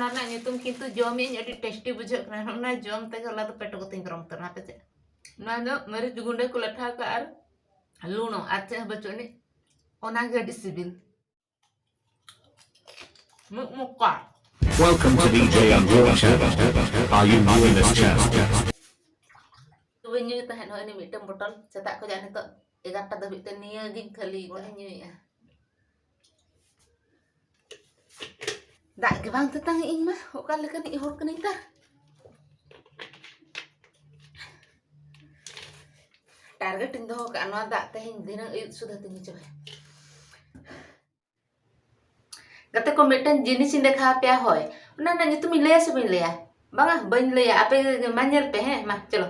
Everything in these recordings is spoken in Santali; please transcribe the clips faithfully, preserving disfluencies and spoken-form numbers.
ᱚᱱᱟ ᱧᱩᱛᱩᱢ ᱠᱤᱱᱛᱩ ᱡᱚᱢᱮᱜ ᱟᱹᱧ, ᱟᱹᱰᱤ ᱴᱮᱥᱴᱤ ᱵᱩᱡᱷᱟᱹᱜ ᱠᱟᱱᱟ᱾ ᱚᱱᱟ ᱡᱚᱢ ᱛᱮᱜᱮ ᱦᱚᱞᱟ ᱫᱚ ᱯᱮᱴ ᱠᱚᱛᱤᱧ ᱜᱚᱨᱚᱢ ᱩᱛᱟᱹᱨ ᱮᱱᱟ᱾ ᱦᱟᱯᱮ ᱪᱮᱫ, ᱱᱚᱣᱟ ᱫᱚ ᱢᱟᱹᱨᱤᱪ ᱜᱩᱸᱰᱟᱹ ᱠᱚ ᱞᱟᱴᱷᱟ ᱟᱠᱟᱫᱼᱟ ᱟᱨ ᱞᱩᱬᱚ, ᱟᱨ ᱪᱮᱫ ᱦᱚᱸ ᱵᱟᱹᱪᱩᱜ ᱟᱹᱱᱤᱡ᱾ ᱚᱱᱟᱜᱮ ᱟᱹᱰᱤ ᱥᱤᱵᱤᱞ᱾ ᱢᱩᱠ ᱢᱩᱠᱟ᱾ Welcome to D J Andrew channel. Are you new in this channel? ᱛᱚᱵᱮ ᱧᱩᱭ ᱛᱟᱦᱮᱸᱫ ᱱᱚᱜᱼᱚᱭ ᱱᱤᱭᱟᱹ ᱢᱤᱫᱴᱟᱝ ᱵᱚᱴᱚᱞ, ᱥᱮᱛᱟᱜ ᱠᱷᱚᱱᱟᱜ ᱱᱤᱛᱚᱜ ᱮᱜᱟᱨᱚᱴᱟ ᱫᱷᱟᱹᱵᱤᱡ ᱛᱮ ᱱᱤᱭᱟᱹ ᱜᱤᱧ ᱠᱷᱟᱹᱞᱤ ᱠᱚᱣᱟ, ᱧᱩᱭᱮᱫᱼᱟ᱾ ᱫᱟᱜ ᱜᱮ ᱵᱟᱝ ᱛᱮᱛᱟᱝ ᱤᱧ ᱢᱟ, ᱚᱠᱟ ᱞᱮᱠᱟᱱᱤᱡ ᱦᱚᱲ ᱠᱟᱹᱱᱟᱹᱧ ᱛᱟᱨ᱾ ᱴᱟᱨᱜᱮᱴ ᱤᱧ ᱫᱚᱦᱚ ᱠᱟᱜᱼᱟ, ᱱᱚᱣᱟ ᱫᱟᱜ ᱛᱮᱦᱮᱧ ᱫᱷᱤᱱᱟᱹᱝ ᱟᱹᱭᱩᱵ ᱥᱩᱫᱷᱟᱹ ᱛᱮᱧ ᱪᱟᱵᱟᱭᱟ᱾ ᱜᱟᱛᱮ ᱠᱚ, ᱢᱤᱫᱴᱮᱱ ᱡᱤᱱᱤᱥ ᱤᱧ ᱫᱮᱠᱷᱟᱣ ᱟᱯᱮᱭᱟ, ᱦᱳᱭ, ᱚᱱᱟ ᱨᱮᱱᱟᱜ ᱧᱩᱛᱩᱢ ᱤᱧ ᱞᱟᱹᱭᱟ ᱥᱮ ᱵᱟᱹᱧ ᱞᱟᱹᱭᱟ? ᱵᱟᱝᱟ, ᱵᱟᱹᱧ ᱞᱟᱹᱭᱟ, ᱟᱯᱮ ᱜᱮ ᱢᱟ ᱧᱮᱞ ᱯᱮ, ᱦᱮᱸ, ᱢᱟ ᱪᱚᱞᱚ᱾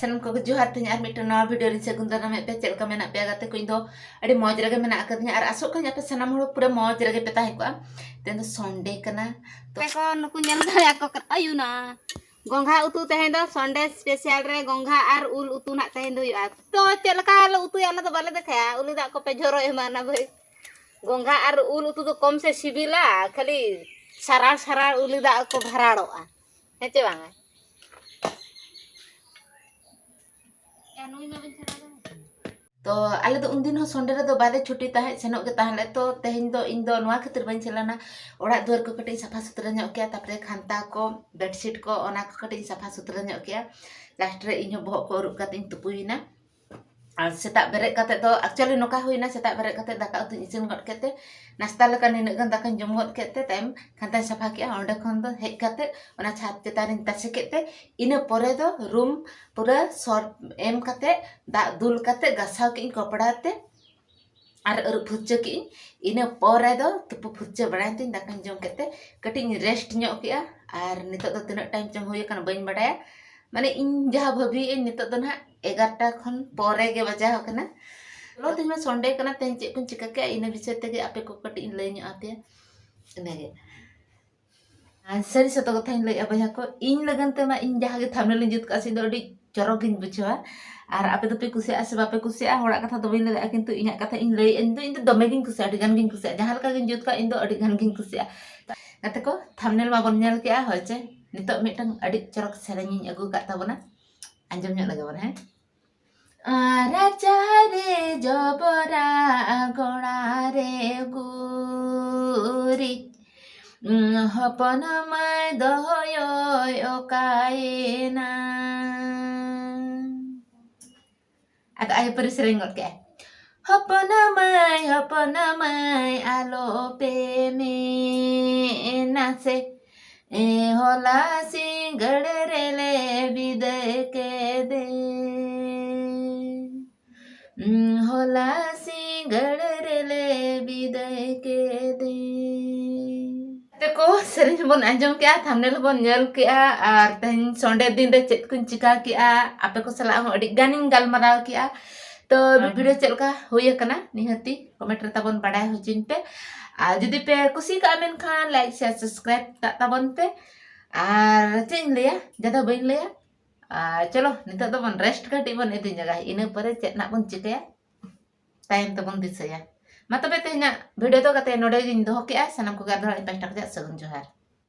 ᱥᱟᱱᱟᱢ ᱠᱚᱜᱮ ᱡᱚᱦᱟᱨ, ᱛᱮᱦᱮᱧ ᱟᱨ ᱢᱤᱫᱴᱟᱝ ᱱᱟᱣᱟ ᱵᱷᱤᱰᱤᱭᱳ ᱨᱤᱧ ᱥᱟᱹᱜᱩᱱ ᱫᱟᱨᱟᱢᱮᱫ ᱯᱮᱭᱟ᱾ ᱪᱮᱫ ᱞᱮᱠᱟ ᱢᱮᱱᱟᱜ ᱯᱮᱭᱟ ᱜᱟᱛᱮ ᱠᱚ? ᱤᱧ ᱫᱚ ᱟᱹᱰᱤ ᱢᱚᱡᱽ ᱨᱮᱜᱮ ᱢᱮᱱᱟᱜ ᱟᱠᱟᱫᱤᱧᱟ ᱟᱨ ᱟᱥᱚᱜ ᱠᱟᱹᱱᱟᱹᱧ ᱟᱯᱮ ᱥᱟᱱᱟᱢ ᱦᱚᱲ ᱯᱩᱨᱟᱹ ᱢᱚᱡᱽ ᱨᱮᱜᱮ ᱯᱮ ᱛᱟᱦᱮᱸ ᱠᱚᱜᱼᱟ᱾ ᱛᱮᱦᱮᱧ ᱫᱚ ᱥᱚᱱᱰᱮ ᱠᱟᱱᱟ, ᱛᱚ ᱱᱩᱠᱩ ᱧᱮᱞ ᱫᱟᱲᱮᱭᱟᱠᱚ ᱠᱟᱱᱟ᱾ ᱟᱭᱩᱱᱟ ᱜᱚᱝᱜᱷᱟ ᱩᱛᱩ ᱛᱮᱦᱮᱧ ᱫᱚ ᱥᱚᱱᱰᱮ ᱥᱯᱮᱥᱟᱞ ᱨᱮ ᱜᱚᱝᱜᱷᱟ ᱟᱨ ᱩᱞ ᱩᱛᱩ ᱱᱟᱜ ᱛᱮᱦᱮᱧ ᱫᱚ ᱦᱩᱭᱩᱜᱼᱟ᱾ ᱛᱚ ᱪᱮᱫ ᱞᱮᱠᱟ ᱞᱮ ᱩᱛᱩᱭᱟ ᱚᱱᱟ ᱫᱚ ᱵᱟᱞᱮ ᱫᱮᱠᱷᱟᱭᱟ, ᱩᱞᱤ ᱫᱟᱜ ᱠᱚᱯᱮ ᱡᱚᱨᱚ ᱮᱢᱟᱱᱟ ᱵᱷᱟᱹᱭ᱾ ᱜᱚᱝᱜᱷᱟ ᱟᱨ ᱩᱞ ᱩᱛᱩ ᱫᱚ ᱠᱚᱢ ᱥᱮ ᱥᱤᱵᱤᱞᱟ, ᱠᱷᱟᱹᱞᱤ ᱥᱟᱨᱟᱲ ᱥᱟᱨᱟᱲ ᱩᱞᱤ ᱫᱟᱜ ᱠᱚ ᱵᱷᱟᱨᱟᱲᱚᱜᱼᱟ, ᱦᱮᱸ ᱪᱮ ᱵᱟᱝᱟ? ᱮ, ᱱᱩᱭ ᱢᱟ ᱵᱟᱹᱧ ᱪᱷᱟᱰᱟᱣ ᱫᱟᱲᱮᱭᱟᱜ ᱠᱟᱱᱟ᱾ ᱛᱚ ᱟᱞᱮ ᱫᱚ ᱩᱱᱫᱤᱱ ᱦᱚᱸ ᱥᱚᱱᱰᱮ ᱨᱮᱫᱚ ᱵᱟᱞᱮ ᱪᱷᱩᱴᱤ ᱛᱟᱦᱮᱸᱫ, ᱥᱮᱱᱚᱜ ᱜᱮ ᱛᱟᱦᱮᱸᱫ ᱞᱮ᱾ ᱛᱚ ᱛᱮᱦᱮᱧ ᱫᱚ ᱤᱧ ᱫᱚ ᱱᱚᱣᱟ ᱠᱷᱟᱹᱛᱤᱨ ᱵᱟᱹᱧ ᱥᱮᱱ ᱞᱮᱱᱟ, ᱚᱲᱟᱜ ᱫᱩᱣᱟᱹᱨ ᱠᱚ ᱠᱟᱹᱴᱤᱡ ᱤᱧ ᱥᱟᱯᱷᱟ ᱥᱩᱛᱨᱟᱹ ᱧᱚᱜ ᱠᱮᱜᱼᱟ, ᱛᱟᱨᱯᱚᱨᱮ ᱠᱷᱟᱱᱛᱟ ᱠᱚ, ᱵᱮᱰᱥᱤᱴ ᱠᱚ, ᱚᱱᱟ ᱠᱚ ᱠᱟᱹᱴᱤᱡ ᱤᱧ ᱥᱟᱯᱷᱟ ᱥᱩᱛᱨᱟᱹ ᱧᱚᱜ ᱠᱮᱜᱼᱟ᱾ ᱞᱟᱥᱴ ᱨᱮ ᱤᱧ ᱦᱚᱸ ᱵᱚᱦᱚᱜ ᱠᱚ ᱟᱹᱨᱩᱵ ᱠᱟᱛᱮ ᱤᱧ ᱛᱩᱯᱩᱭᱮᱱᱟ᱾ ᱟᱨ ᱥᱮᱛᱟᱜ ᱵᱮᱨᱮᱫ ᱠᱟᱛᱮ ᱫᱚ actually ᱱᱚᱝᱠᱟ ᱦᱩᱭᱱᱟ, ᱥᱮᱛᱟᱜ ᱵᱮᱨᱮᱫ ᱠᱟᱛᱮ ᱫᱟᱠᱟ ᱩᱛᱩᱧ ᱤᱥᱤᱱ ᱜᱚᱫ ᱠᱮᱫ ᱛᱮ, ᱱᱟᱥᱛᱟ ᱞᱮᱠᱟ ᱱᱤᱱᱟᱹᱜ ᱜᱟᱱ ᱫᱟᱠᱟᱧ ᱡᱚᱢ ᱜᱚᱫ ᱠᱮᱫ ᱛᱮ, ᱛᱟᱭᱚᱢ ᱠᱷᱟᱱᱛᱟᱧ ᱥᱟᱯᱷᱟ ᱠᱮᱜᱼᱟ᱾ ᱚᱸᱰᱮ ᱠᱷᱚᱱ ᱫᱚ ᱦᱮᱡ ᱠᱟᱛᱮ ᱚᱱᱟ ᱪᱷᱟᱫᱽ ᱪᱮᱛᱟᱱ ᱨᱤᱧ ᱛᱟᱥᱮ ᱠᱮᱫ ᱛᱮ, ᱤᱱᱟᱹ ᱯᱚᱨᱮ ᱫᱚ ᱨᱩᱢ ᱯᱩᱨᱟᱹ ᱥᱚᱨᱯ ᱮᱢ ᱠᱟᱛᱮ, ᱫᱟᱜ ᱫᱩᱞ ᱠᱟᱛᱮ ᱜᱟᱥᱟᱣ ᱠᱮᱜ ᱤᱧ ᱠᱚᱯᱲᱟ ᱛᱮ ᱟᱨ ᱟᱹᱨᱩᱵ ᱯᱷᱩᱨᱪᱟᱹ ᱠᱮᱜ ᱤᱧ᱾ ᱤᱱᱟᱹ ᱯᱚᱨᱮ ᱫᱚ ᱛᱩᱯᱩ ᱯᱷᱩᱨᱪᱟᱹ ᱵᱟᱲᱟᱭᱮᱱ ᱛᱤᱧ, ᱫᱟᱠᱟᱧ ᱡᱚᱢ ᱠᱮᱫ ᱛᱮ ᱠᱟᱹᱴᱤᱡ ᱤᱧ ᱨᱮᱥᱴ ᱧᱚᱜ ᱠᱮᱜᱼᱟ᱾ ᱟᱨ ᱱᱤᱛᱚᱜ ᱫᱚ ᱛᱤᱱᱟᱹᱜ ᱴᱟᱭᱤᱢ ᱪᱚᱝ ᱦᱩᱭ ᱟᱠᱟᱱᱟ ᱵᱟᱹᱧ ᱵᱟᱲᱟᱭᱟ, ᱢᱟᱱᱮ ᱤᱧ ᱡᱟᱦᱟᱸ ᱵᱷᱟᱹᱵᱤᱭᱮᱫ ᱟᱹᱧ ᱱᱤᱛᱚᱜ ᱫᱚ ᱱᱟᱦᱟᱜ ᱮᱜᱟᱨᱚᱴᱟ ᱠᱷᱚᱱ ᱯᱚᱨᱮ ᱜᱮ ᱵᱟᱡᱟᱣ ᱟᱠᱟᱱᱟ᱾ ᱪᱚᱞᱚ ᱛᱮᱦᱮᱧ ᱢᱟ ᱥᱚᱱᱰᱮ ᱠᱟᱱᱟ, ᱛᱮᱦᱮᱧ ᱪᱮᱫ ᱠᱚᱧ ᱪᱤᱠᱟᱹ ᱠᱮᱜᱼᱟ ᱤᱱᱟᱹ ᱵᱤᱥᱚᱭ ᱛᱮᱜᱮ ᱟᱯᱮ ᱠᱚ ᱠᱟᱹᱴᱤᱡ ᱤᱧ ᱞᱟᱹᱭ ᱧᱚᱜ ᱟᱯᱮᱭᱟ᱾ ᱤᱱᱟᱹᱜᱮ᱾ ᱟᱨ ᱥᱟᱹᱨᱤ ᱥᱚᱛᱚ ᱠᱟᱛᱷᱟᱧ ᱞᱟᱹᱭᱮᱫᱼᱟ ᱵᱚᱭᱦᱟ ᱠᱚ, ᱤᱧ ᱞᱟᱹᱜᱤᱫ ᱛᱮᱢᱟ ᱤᱧ ᱡᱟᱦᱟᱸ ᱜᱮ ᱛᱷᱟᱢᱱᱮᱞ ᱤᱧ ᱡᱩᱛ ᱠᱟᱜᱼᱟ ᱥᱮ ᱤᱧ ᱫᱚ ᱟᱹᱰᱤ ᱪᱚᱨᱚᱠ ᱜᱤᱧ ᱵᱩᱡᱷᱟᱹᱣᱟ᱾ ᱟᱨ ᱟᱯᱮ ᱫᱚᱯᱮ ᱠᱩᱥᱤᱭᱟᱜᱼᱟ ᱥᱮ ᱵᱟᱯᱮ ᱠᱩᱥᱤᱭᱟᱜᱼᱟ, ᱦᱚᱲᱟᱜ ᱠᱟᱛᱷᱟ ᱫᱚ ᱵᱟᱹᱧ ᱞᱟᱹᱭ ᱫᱟᱲᱮᱭᱟᱜᱼᱟ, ᱠᱤᱱᱛᱩ ᱤᱧᱟᱹᱜ ᱠᱟᱛᱷᱟ ᱤᱧ ᱞᱟᱹᱭᱮᱫᱼᱟ, ᱤᱧ ᱫᱚ, ᱤᱧ ᱫᱚ ᱫᱚᱢᱮ ᱜᱤᱧ ᱠᱩᱥᱤᱭᱟᱜᱼᱟ, ᱟᱹᱰᱤ ᱜᱟᱱ ᱜᱤᱧ ᱠᱩᱥᱤᱭᱟᱜᱼᱟ᱾ ᱡᱟᱦᱟᱸ ᱞᱮᱠᱟ ᱜᱤᱧ ᱡᱩᱛ ᱠᱟᱜ ᱤᱧ ᱫᱚ ᱟᱹᱰᱤ ᱜᱟᱱ ᱜᱤᱧ ᱠᱩᱥᱤᱭᱟᱜᱼᱟ᱾ ᱜᱟᱛᱮ ᱠᱚ, ᱛᱷᱟᱢᱱᱮᱞ ᱢᱟᱵᱚᱱ ᱧᱮᱞ ᱠᱮᱜᱼᱟ, ᱦᱳᱭ ᱪᱮ? ᱱᱤᱛᱚᱜ ᱢᱤᱫᱴᱟᱝ ᱟᱹᱰᱤ ᱪᱚᱨᱚᱠ ᱥᱮᱨᱮᱧ ᱤᱧ ᱟᱹᱜᱩ ᱟᱠᱟᱫ ᱛᱟᱵᱚᱱᱟ, ᱟᱸᱡᱚᱢ ᱧᱚᱜ ᱞᱮᱜᱮ ᱵᱚᱱ, ᱦᱮᱸ? ᱨᱟᱪᱟ ᱨᱮ ᱡᱚᱵᱨᱟ, ᱜᱚᱲᱟ ᱨᱮ ᱜᱩᱨᱤᱡ, ᱦᱚᱯᱚᱱ ᱢᱟᱭ ᱫᱚᱦᱚᱭᱚᱭ ᱚᱠᱟᱭᱮᱱᱟ? ᱟᱫᱚ ᱟᱭ ᱯᱟᱹᱨᱤ ᱥᱮᱨᱮᱧ ᱜᱚᱫ ᱠᱮᱜᱼᱟᱭ᱾ ᱦᱚᱯᱚᱱ ᱢᱟᱹᱭ, ᱦᱚᱯᱚᱱ ᱢᱟᱹᱭ, ᱟᱞᱚ ᱯᱮ ᱢᱮᱱᱟ ᱥᱮ, ᱮ, ᱦᱚᱞᱟ ᱥᱤᱸᱜᱟᱹᱲ ᱨᱮᱞᱮ ᱵᱤᱫᱟᱹᱭ ᱠᱮᱫᱮ᱾ ᱦᱚᱞᱟ ᱥᱤᱸᱜᱟᱹᱲ ᱨᱮᱞᱮ ᱵᱤᱫᱟᱹᱭ ᱠᱮᱫᱮ᱾ ᱜᱟᱛᱮ ᱠᱚ, ᱥᱮᱨᱮᱧ ᱦᱚᱸᱵᱚᱱ ᱟᱸᱡᱚᱢ ᱠᱮᱜᱼᱟ, ᱛᱷᱟᱢᱱᱮᱞ ᱦᱚᱸᱵᱚᱱ ᱧᱮᱞ ᱠᱮᱜᱼᱟ, ᱟᱨ ᱛᱮᱦᱮᱧ ᱥᱚᱱᱰᱮ ᱫᱤᱱ ᱨᱮ ᱪᱮᱫ ᱠᱚᱧ ᱪᱤᱠᱟ ᱠᱮᱜᱼᱟ, ᱟᱯᱮ ᱠᱚ ᱥᱟᱞᱟᱜ ᱦᱚᱸ ᱟᱹᱰᱤ ᱜᱟᱱᱤᱧ ᱜᱟᱞᱢᱟᱨᱟᱣ ᱠᱮᱜᱼᱟ᱾ ᱛᱚ ᱦᱳᱭ᱾ ᱵᱷᱤᱰᱤᱭᱳ ᱪᱮᱫ ᱞᱮᱠᱟ ᱦᱩᱭ ᱟᱠᱟᱱᱟ ᱱᱤᱦᱟᱹᱛᱤ ᱠᱚᱢᱮᱱᱴ ᱨᱮ ᱛᱟᱵᱚᱱ ᱵᱟᱰᱟᱭ ᱦᱚᱪᱚᱧ ᱯᱮ᱾ ᱟᱨ ᱡᱩᱫᱤ ᱯᱮ ᱠᱩᱥᱤ ᱠᱟᱜᱼᱟ ᱢᱮᱱᱠᱷᱟᱱ ᱞᱟᱭᱤᱠ, ᱥᱮᱭᱟᱨ, ᱥᱟᱵᱥᱠᱨᱟᱭᱤᱵ ᱠᱟᱜ ᱛᱟᱵᱚᱱ ᱯᱮ᱾ ᱟᱨ ᱪᱮᱫ ᱤᱧ ᱞᱟᱹᱭᱟ, ᱡᱟᱫᱟ ᱵᱟᱹᱧ ᱞᱟᱹᱭᱟ᱾ ᱟᱨ ᱪᱚᱞᱚ ᱱᱤᱛᱚᱜ ᱫᱚᱵᱚᱱ ᱨᱮᱥᱴ ᱠᱟᱹᱴᱤᱡ ᱵᱚᱱ ᱤᱫᱤ ᱧᱚᱜᱟ, ᱤᱱᱟᱹ ᱯᱚᱨᱮ ᱪᱮᱫ ᱱᱟᱜ ᱵᱚᱱ ᱪᱤᱠᱟᱹᱭᱟ ᱛᱟᱭᱚᱢ ᱛᱮᱵᱚᱱ ᱫᱤᱥᱟᱹᱭᱟ᱾ ᱢᱟ ᱛᱚᱵᱮ ᱛᱮᱦᱮᱧᱟᱜ ᱵᱷᱤᱰᱤᱭᱳ ᱫᱚ ᱠᱟᱛᱮ ᱱᱚᱰᱮ ᱜᱤᱧ ᱫᱚᱦᱚ ᱠᱮᱜᱼᱟ᱾ ᱥᱟᱱᱟᱢ ᱠᱚᱜᱮ ᱟᱨ ᱫᱚᱦᱲᱟ ᱤᱧ ᱯᱟᱦᱴᱟ ᱠᱷᱚᱱᱟᱜ ᱥᱟᱹᱜᱩᱱ ᱡᱚᱦᱟᱨ᱾